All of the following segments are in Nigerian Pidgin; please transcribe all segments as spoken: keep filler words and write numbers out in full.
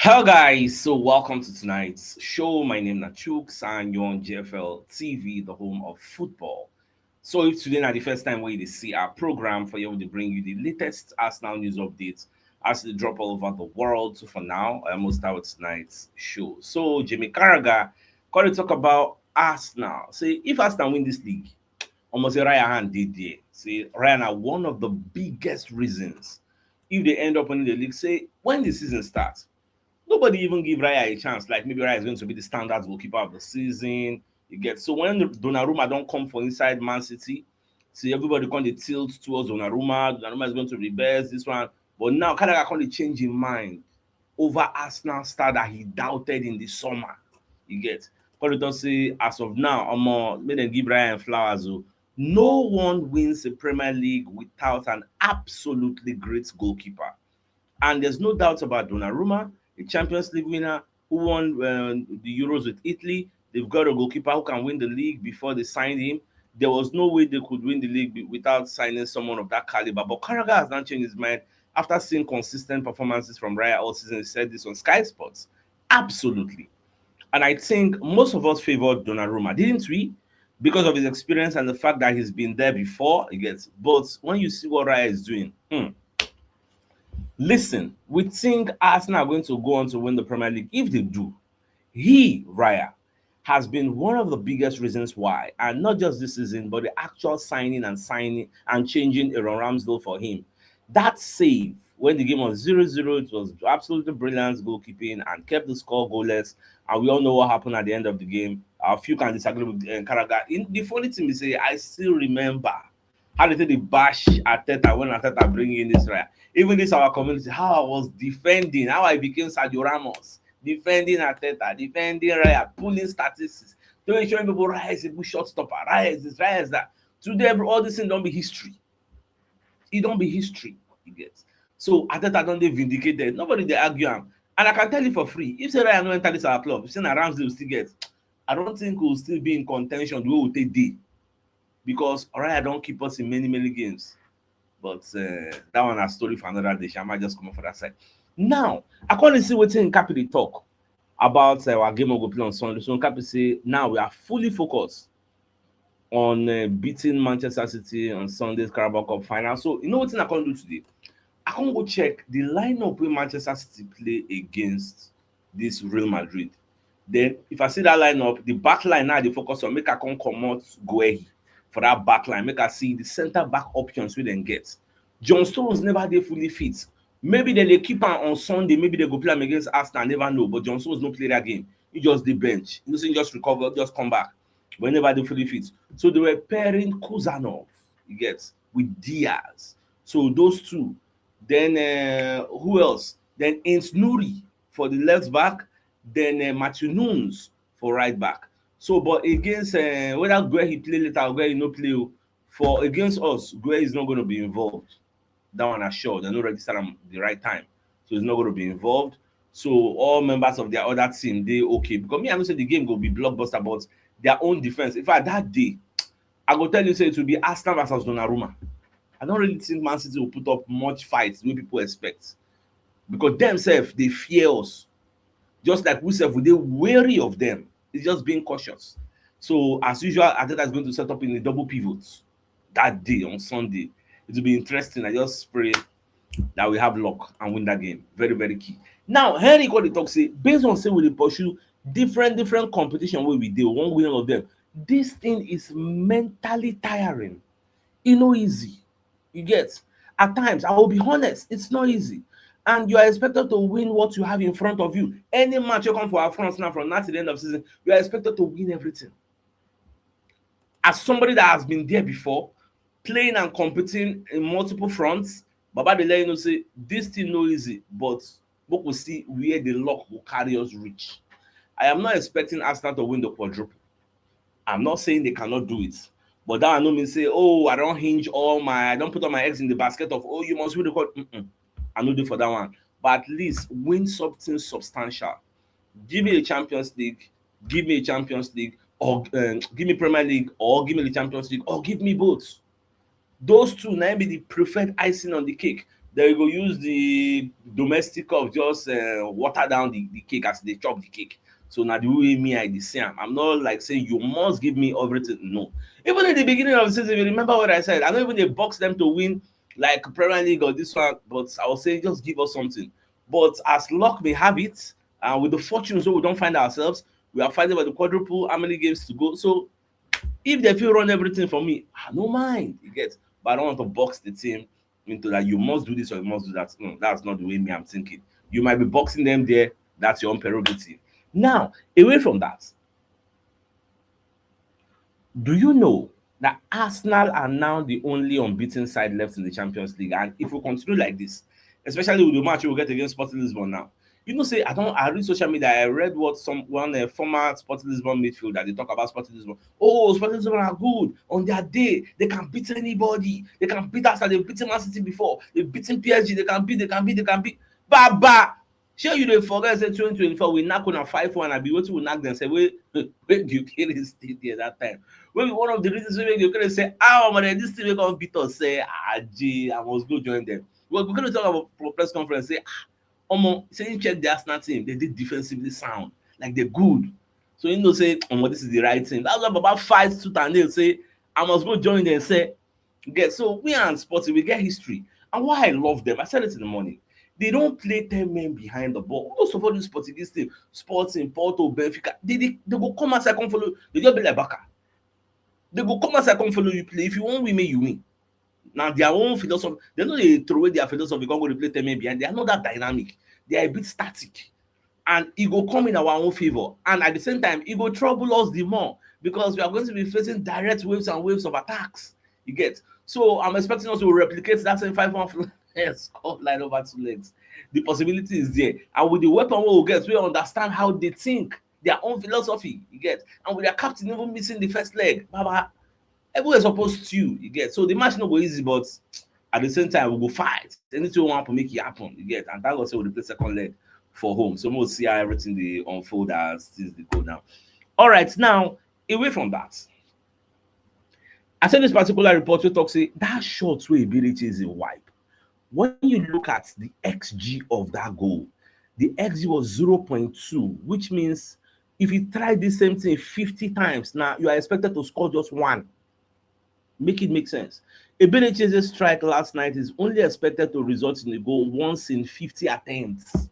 Hello guys, so welcome to tonight's show. My name is Nachuk Sanyon, G F L T V, the home of football. So if today na the first time wey you dey see our program, for here we dey bring you the latest Arsenal news updates as they drop all over the world. So for now, I almost start with tonight's show. So Jimmy Carragher come dey talk about Arsenal. Say if Arsenal win this league, almost say Raya hand dey there. Say Raya na one of the biggest reasons if they end up winning the league. Say when the season starts, nobody even give Raya a chance. Like maybe Raya is going to be the standout goalkeeper of the season. You get, so when Donnarumma don come for inside Man City, see everybody come dey tilt towards Donnarumma. Donnarumma is going to be the best, this one. But now Carragher come dey change him mind over Arsenal star that he doubted in the summer. You get, come dey talk say as of now, omo, make dem give Raya flowers o. No one wins a Premier League without an absolutely great goalkeeper. And there's no doubt about Donnarumma, a Champions League winner who won uh, the Euros with Italy. They've got a goalkeeper who can win the league before they signed him. There was no way they could win the league be- without signing someone of that caliber. But Carragher has now changed his mind after seeing consistent performances from Raya all season. He said this on Sky Sports. Absolutely. And I think most of us favored Donnarumma, didn't we? Because of his experience and the fact that he's been there before, I guess. But when you see what Raya is doing, hmm, listen, we think Arsenal are going to go on to win the Premier League. If they do, he, Raya, has been one of the biggest reasons why, and not just this season, but the actual signing and signing and changing Aaron Ramsdale for him. That save when the game was zero zero, it was absolutely brilliant goalkeeping and kept the score goalless. And we all know what happened at the end of the game. A few can disagree with uh, Carragher. In, the funny thing is, say, I still remember how they take the bash Arteta when Arteta bring in this Raya. Even this our community, how I was defending, how I became Sergio Ramos, defending Arteta, defending Raya, pulling statistics, to show people Raya is a good shot stopper, Raya is this, Raya is that. Today, every, all this thing don't be history. It don't be history. You get, so Arteta don't dey vindicated. Nobody dey argue am. And I can tell you for free, if say Raya no enter this our club, say na Ramsdale still get, I don't think we'll still be in contention the way we take dey, because Raya don keep us in many many games. But uh, that one na story for another day. Sha, I might just come up for that side. Now, I come dey see wetin Nketiah dey talk about uh, our game we go play on Sunday. So Nketiah say now we are fully focused on uh, beating Manchester City on Sunday's Carabao Cup final. So you know wetin I come do today? I come go check the lineup wey Manchester City play against this Real Madrid. Then if I see that lineup, the back line now I dey focus on, make I come comot Guehi for that back line, make I see the center back options wey dem get. John Stones never dey fully fit. Maybe dem dey keep am on Sunday, maybe dem go play am against Arsenal, I never know. But John Stones no play that game. He just dey bench. You know say he just recover, just come back. But he never dey fully fit. So they were pairing Kuzanov, you get, with Diaz. So those two. Then uh, who else? Then Ais Nouri for the left back. Then uh, Matthew Nunes for right back. So, but against uh, whether Guehi play later or Guehi no play, oh, for against us, Guehi is not going to be involved. That one I sure. They no register am the right time, so he's not going to be involved. So all members of their other team dey okay, because me I know say the game go be blockbuster, but their own defense. In fact, that day, I go tell you say it will be Arsenal versus Donnarumma. I don't really think Man City will put up much fight the way people expect, because themselves they fear us. Just like we sef, we dey wary of them. It's just being cautious. So as usual, Arteta is going to set up in a double pivot that day on Sunday. It will be interesting. I just pray that we have luck and win that game. Very, very key. Now, Henry come dey talk say, based on say we dey pursue different different competition wey we dey, we wan win all of them. This thing is mentally tiring. E no easy. You get? At times, I will be honest, it's not easy. And you are expected to win what you have in front of you. Any match you come for our front now, from now to the end of season, you are expected to win everything. As somebody that has been there before, playing and competing in multiple fronts, Baba dey let you know say this thing no easy, but we go see where the luck will carry us reach. I am not expecting Arsenal to win the quadruple. I'm not saying they cannot do it, but that I no mean say, oh, I don't hinge all my, I don't put all my eggs in the basket of, oh, you must win the quad. Mm-mm. I no dey for that one. But at least win something substantial. Give me a Champions League, give me a Champions League, or um, give me Premier League, or give me the Champions League, or give me both. Those two now be the preferred icing on the cake. They go use the domestic cup, just uh, water down the, the cake as they chop the cake. So now the way me I dey see am, I'm not like saying you must give me everything. No. Even in the beginning of the season, you remember what I said? I don't even dey box them to win like Premier League or this one, but I will say just give us something. But as luck may have it, and with the fortunes where we don't find ourselves, we are fighting for the quadruple, how many games to go. So if they feel run everything for me, I no mind. You get, but I don't want to box the team into that you must do this or you must do that. No, that's not the way me I'm thinking. You might be boxing them there. That's your own prerogative. Now, away from that, do you know that Arsenal are now the only unbeaten side left in the Champions League? And if we continue like this, especially with the match we'll get against Sporting Lisbon now, you know, say I don't. I read social media. I read what some one uh, former Sporting Lisbon midfielder they talk about Sporting Lisbon. Oh, Sporting Lisbon are good on their day. They can beat anybody. They can beat us. They've beaten Man City before. They've beaten P S G. They can beat. They can beat. They can beat. Baba, shey you dey forget say twenty twenty-four we knack una five one? Abi wetin we knack dem sef? Wey wey Gyökeres still there that time. Wey be one of the reasons wey make Gyökeres say, ah, omo, dem this thing wey come beat us, say, ah, gee, I must go join them. Well, Gyökeres talk about for press conference say, ah, omo, say he check the Arsenal team, they dey defensively sound, like they good. So he know say, omo, this is the right thing. That's why Baba fight tooth and nail say, I must go join them. Say, get, so we and Sporting, we get history. And why I love them, I said it in the morning. They don't play ten men behind the ball. Most of all these Portuguese teams, Sporting, Porto, Benfica, they, they, they go come outside, come follow. They just be like Baka. They go come outside, come follow you play. If you wan win, make you win. Now their own philosophy, they no dey throw away their philosophy, come go dey play ten men behind. They are not that dynamic. They are a bit static. And e go come in our own favor. And at the same time, e go trouble us the more because we are going to be facing direct waves and waves of attacks. You get? So I'm expecting us to replicate that same five one score line over two legs. The possibility is there. And with the weapon we will get, we understand how they think, their own philosophy. You get? And with their captain even missing the first leg, Baba, everywhere supposed to, you get? So the match no go easy, but at the same time, we go fight. Anything we want to make it happen, you get? And thank God say we dey play second leg for home. So we'll see how everything dey unfold as things dey go now. All right, now, away from that, I said this particular report wey talk say that shot wey Iberiche is a wipe. When you look at the X G of that goal, the X G was zero point two, which means if you try this same thing fifty times, now you are expected to score just one. Make it make sense. Eberechi's strike last night is only expected to result in a goal once in fifty attempts.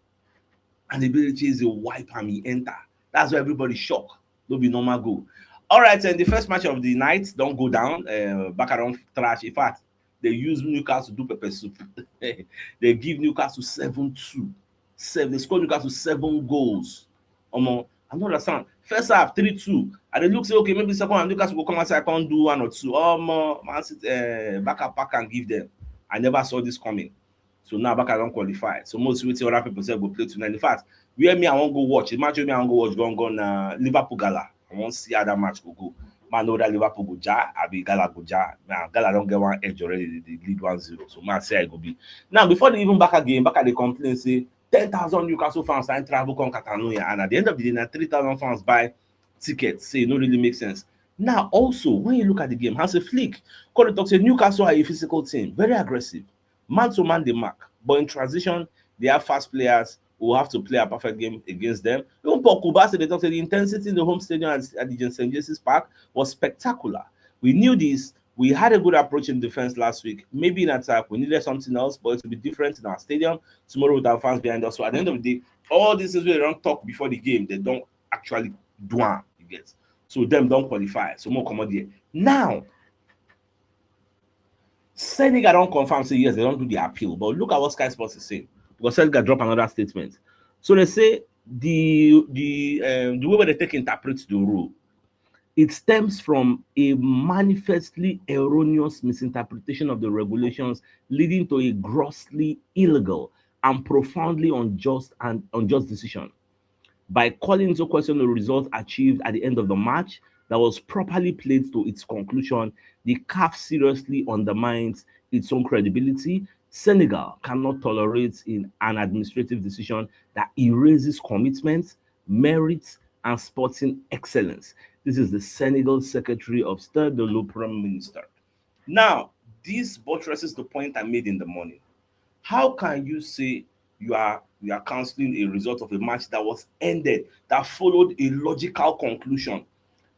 And Eberechi is a wipe and he enter. That's why everybody shock. No be normal goal. All right, and the first match of the night don't go down. Uh, Baka don trash. In fact, they use Newcastle do pepper soup. They give Newcastle seven two. Seven. They score Newcastle seven goals. Omo, I don't understand. First half, three two. I dey look say, okay, maybe second half, Newcastle will come outside, can't do one or two. Omo, Man City, uh, Baka pack and give them. I never saw this coming. So now Baka don qualify. So most wetin other people say go play tonight. In fact, where me I wan go watch, the match wey me I wan go watch, gone gone na Liverpool Gala. I wan see how that match go go. Man, know that Liverpool go ja, abi Gala go ja. Now Gala don get one edge already. They, they lead one zero. So man, say I go be. Now before they even Baka game, Baka dey complain say ten thousand Newcastle fans and travel come Catalonia, and at the end of the day, na three thousand fans buy tickets. Say it no really make sense. Now also, when you look at the game, Hansi Flick come talk say Newcastle are a physical team, very aggressive, man to man they mark, but in transition they have fast players who have to play a perfect game against them. Even Paul Kubasi, they talk say the intensity in the home stadium at, at the Saint James's Park was spectacular. We knew this. We had a good approach in defense last week. Maybe in attack, we needed something else, but it will be different in our stadium tomorrow with our fans behind us. So at the end of the day, all these things we don't talk before the game, they don't actually do am. You get? So them don't qualify. So more come out there. Now, Senegal don't confirm say yes, they don't do the appeal. But look at what Sky Sports is saying. Because Senegal drop another statement. So they say the the um, the way where they take interpret the rule, it stems from a manifestly erroneous misinterpretation of the regulations, leading to a grossly illegal and profoundly unjust and unjust decision. By calling into question the results achieved at the end of the match that was properly played to its conclusion, the caf seriously undermines its own credibility. Senegal cannot tolerate in an administrative decision that erases commitment, merit, and sporting excellence. This is the Senegal Secretary of State, the Prime Minister. Now, this buttresses the point I made in the morning. How can you say you are you are cancelling a result of a match that was ended, that followed a logical conclusion?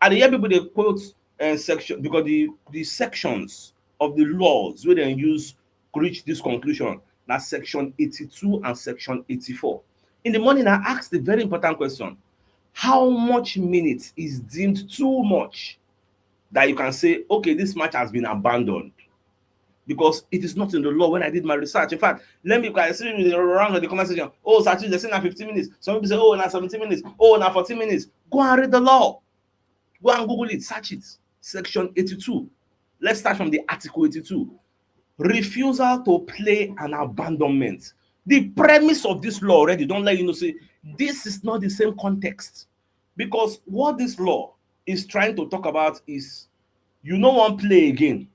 And the hear people dey quote uh, section because the the sections of the laws where they use reach this conclusion now section eighty-two and section eighty-four. In the morning, I asked the very important question: how much minutes is deemed too much that you can say, okay, this match has been abandoned? Because it is not in the law when I did my research. In fact, let me I see the round of the comment section. Oh, Sachi, they say now fifteen minutes. Some people say, oh, now seventeen minutes. Oh, now fourteen minutes. Go and read the law. Go and Google it, search it. Section eighty-two. Let's start from the article eighty-two. Refusal to play and abandonment. The premise of this law already don't let you know say this is not the same context, because what this law is trying to talk about is you no wan play again,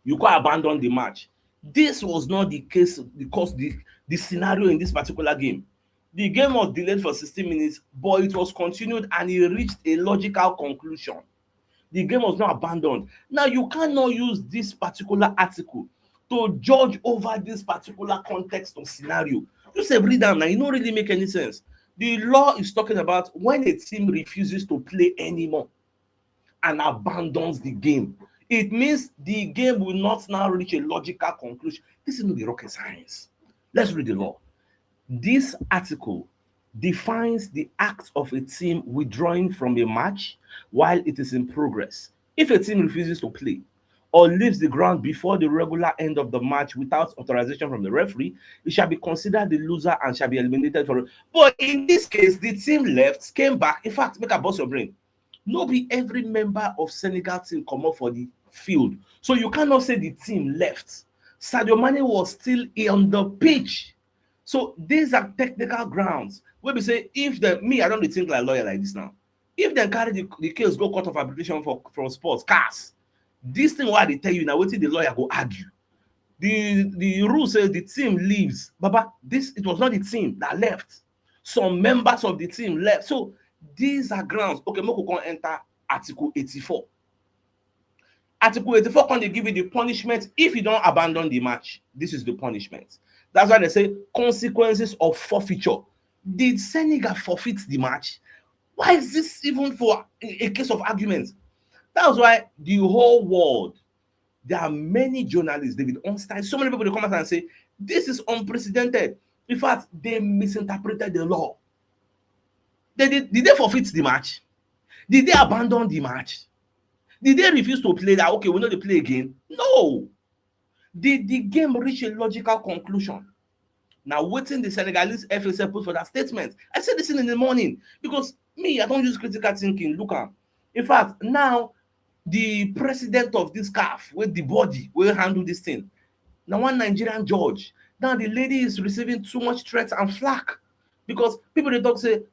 you go abandon the match. This was not the case because the the scenario in this particular game. The game was delayed for sixty minutes, but it was continued and it reached a logical conclusion. The game was not abandoned. Now, you cannot use this particular article to judge over this particular context or scenario. You say read am now, e no really make any sense. The law is talking about when a team refuses to play anymore and abandons the game. It means the game will not now reach a logical conclusion. This is not the rocket science. Let's read the law. This article defines the act of a team withdrawing from a match while it is in progress. If a team refuses to play or leaves the ground before the regular end of the match without authorization from the referee, it shall be considered the loser and shall be eliminated for it. But in this case, the team left, came back. In fact, make I burst your brain. No be every member of Senegal team comot for the field. So you cannot say the team left. Sadio Mane was still on the pitch. So these are technical grounds. Wey be say if the me, I don't think like lawyer like this now. If they carry the, the case go court of arbitration for from sports, cars, this thing why they tell you now, what the lawyer go argue? The the rule says the team leaves. Baba, this it was not the team that left. Some members of the team left. So these are grounds. Okay, make we come enter Article eighty-four. Article eighty-four can they give you the punishment if you don't abandon the match. This is the punishment. That's why they say consequences of forfeiture. Did Senegal forfeit the match? Why is this even for a case of argument? That's why the whole world, there are many journalists, David Ornstein, so many people they come out and say, this is unprecedented. In fact, they misinterpreted the law. They did, did they forfeit the match? Did they abandon the match? Did they refuse to play that, okay, we know they play again? No. Did the game reach a logical conclusion? Now, waiting the Senegalese F S F put for that statement. I said this in the morning because me, I don't use critical thinking. Look at, in fact, now the president of this caf with the body will handle this thing. Now, one Nigerian judge. Now the lady is receiving too much threats and flack because people they talk say,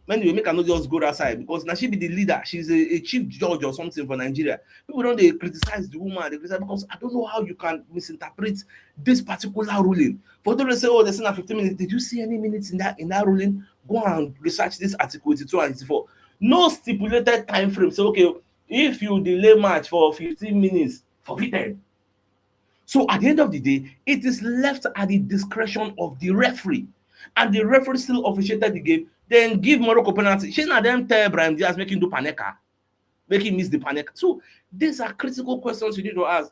anyway, make I not just go that side because now she be the leader. She's a, a chief judge or something for Nigeria. People don't they criticize the woman. They criticize because I don't know how you can misinterpret this particular ruling. For those who say, oh, there's not fifteen minutes. Did you see any minutes in that in that ruling? Go and research this article eighty-two and eighty-four. No stipulated time frame. So okay, if you delay match for fifteen minutes, forbidden. So at the end of the day, it is left at the discretion of the referee. And the referee still officiated the game, then give Morocco penalty. She not them tell Brahim Diaz making do Paneka, making miss the Paneka. So these are critical questions you need to ask.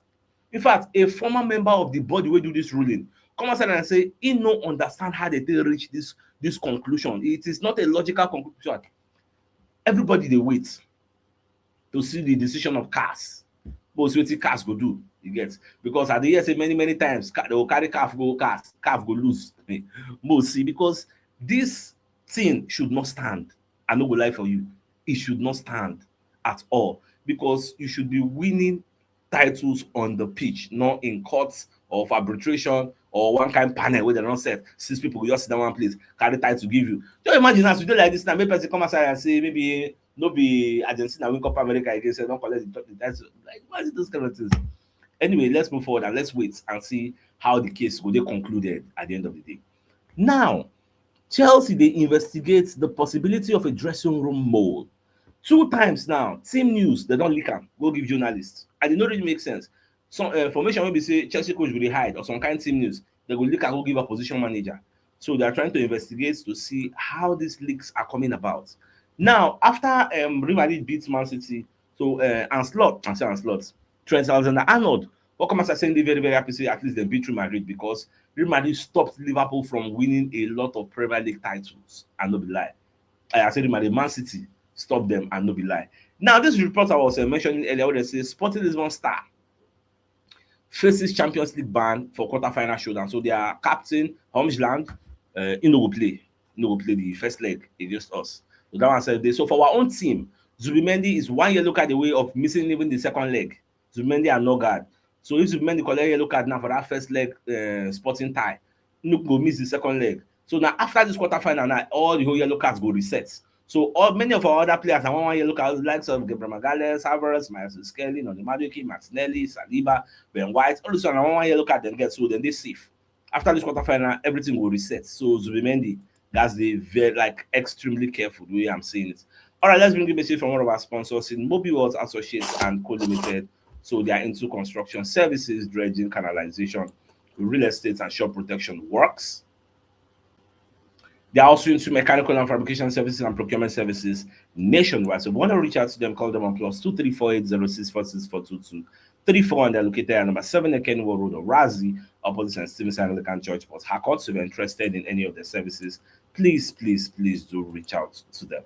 In fact, a former member of the body will do this ruling. Come outside and say he no understand how they reach this this conclusion. It is not a logical conclusion. Everybody they wait to see the decision of cars. But see what cars go do, you get? Because at the year say many many times they will carry calf go cars, calf go lose. But see, because this thing should not stand. I no go lie for you. It should not stand at all because you should be winning titles on the pitch, not in courts of arbitration or one kind panel where they don't set six people just sit down one place, carry title give you. Just imagine as we do like this now, maybe person come outside and say maybe no be Argentina win Copa America again, so don't collect the, the title. Like, why is it those kind of things? Anyway, let's move forward and let's wait and see how the case will be concluded at the end of the day. Now, Chelsea they investigate the possibility of a dressing room mold. Two times now, team news they don't leak them. Go give journalists, and it no really make sense. Some uh, information will be say Chelsea coach will hide or some kind of team news. They go leak and go give opposition manager. So they are trying to investigate to see how these leaks are coming about. Now, after um, Real Madrid beats Man City, so uh, and Slot, I say and Slot, Trent Alexander-Arnold, what come as I say they very very happy say at least they beat Real Madrid because Real Madrid stopped Liverpool from winning a lot of Premier League titles. I no be lie. I say Real Madrid, Man City stopped them. I no be lie. Now this report I was uh, mentioning earlier, where they say Sporting Lisbon star faces Champions League ban for quarterfinal showdown. So their captain Holmsland, uh, he no go play, he no go play the first leg against us. So that one said they. So for our own team, Zubimendi is one yellow card away of missing even the second leg. Zubimendi and Nørgaard. So if Zubimendi collect yellow card now for that first leg uh, Sporting tie, no go miss the second leg. So now after this quarterfinal, now all the whole yellow cards go reset. So all many of our other players, I want one yellow card, likes of Gabriel Magalhaes, Havertz, Miles Skelly, Noni Madueke, Martinelli, Saliba, Ben White, all these one, I want one yellow card then get so then they safe. After this quarterfinal, everything will reset. So Zubimendi, that's the very like extremely careful the way I'm saying it. All right, let's bring the message from one of our sponsors in Mobile World Associates and Co Limited. So they are into construction services, dredging, canalization, real estate, and shore protection works. They are also into mechanical and fabrication services and procurement services nationwide. So if you want to reach out to them, call them on plus two three four eight zero six four six four two two three four, and they're located at number seven Ekenwo Road, Orazi, opposite Saint Stephen's Anglican Church, Port Harcourt. So if you're interested in any of their services, please, please, please do reach out to them.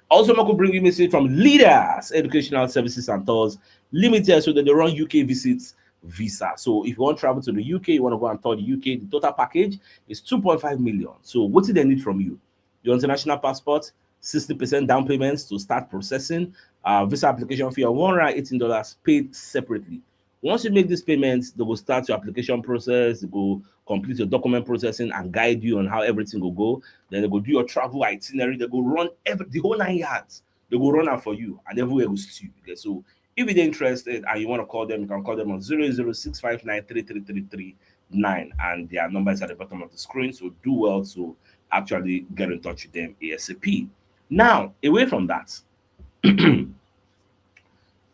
Also, Moko bring you message from Leaders Educational Services and Tours Limited. So that they run U K visits visa. So if you want to travel to the U K, you want to go and tour the U K, the total package is two point five million. So what do they need from you? Your international passport, sixty percent down payments to start processing, uh, visa application fee of one hundred eighteen dollars paid separately. Once you make these payments, they will start your application process, they go complete your document processing and guide you on how everything will go. Then they go do your travel itinerary, they go run every, the whole nine yards. They go run am for you and everywhere go stew. Okay, so if you're interested and you want to call them, you can call them on zero zero six five nine three three three three nine, and their number is at the bottom of the screen. So do well to actually get in touch with them ASAP. Now, away from that,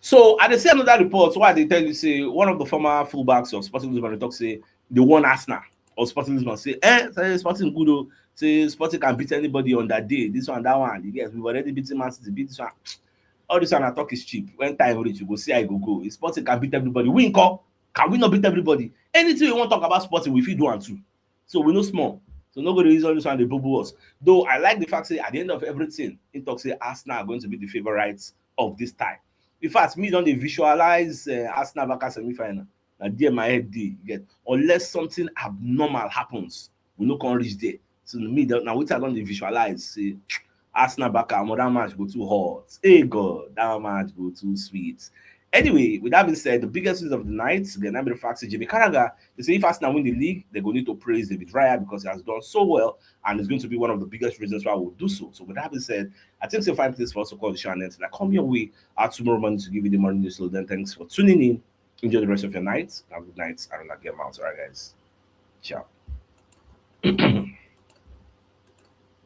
so I dey see another report where they tell you say one of the former fullbacks of Sporting Lisbon talk say they won Arsenal or Sporting Lisbon say eh say Sporting good o, say Sporting can beat anybody on that day, this one, that one. Yes, we've already beaten Man City, beat this one. All this one I talk is cheap. When time reach, you go see how you go go. If Sporting can beat everybody, we can. Can we not beat everybody? Anything you want to talk about Sporting, we fit do am too. So we no small. So no go dey use all this one dey boo boo us. Though I like the fact say at the end of everything, he talk say Arsenal are going to be the favourites of this time. In fact, me don dey visualize uh, Arsenal back at semi-final. Na there my head dey, you get, unless something abnormal happens, we no come reach there. So me, that, na wetin I don dey visualize say Arsenal back at that match go too hot. Hey God, that match go too sweet. Anyway, with that being said, the biggest news of the night, again, I'm the fact Jimmy Carragher, they say if Arsenal win the league, they're going to praise David Raya because he has done so well and it's going to be one of the biggest reasons why we'll do so. So with that being said, I think it's a fine place for us to call the show and end. And I come your way out tomorrow morning to give you the morning news. So then thanks for tuning in. Enjoy the rest of your night. Have a good night. I don't like your mouth, all right, guys. Ciao.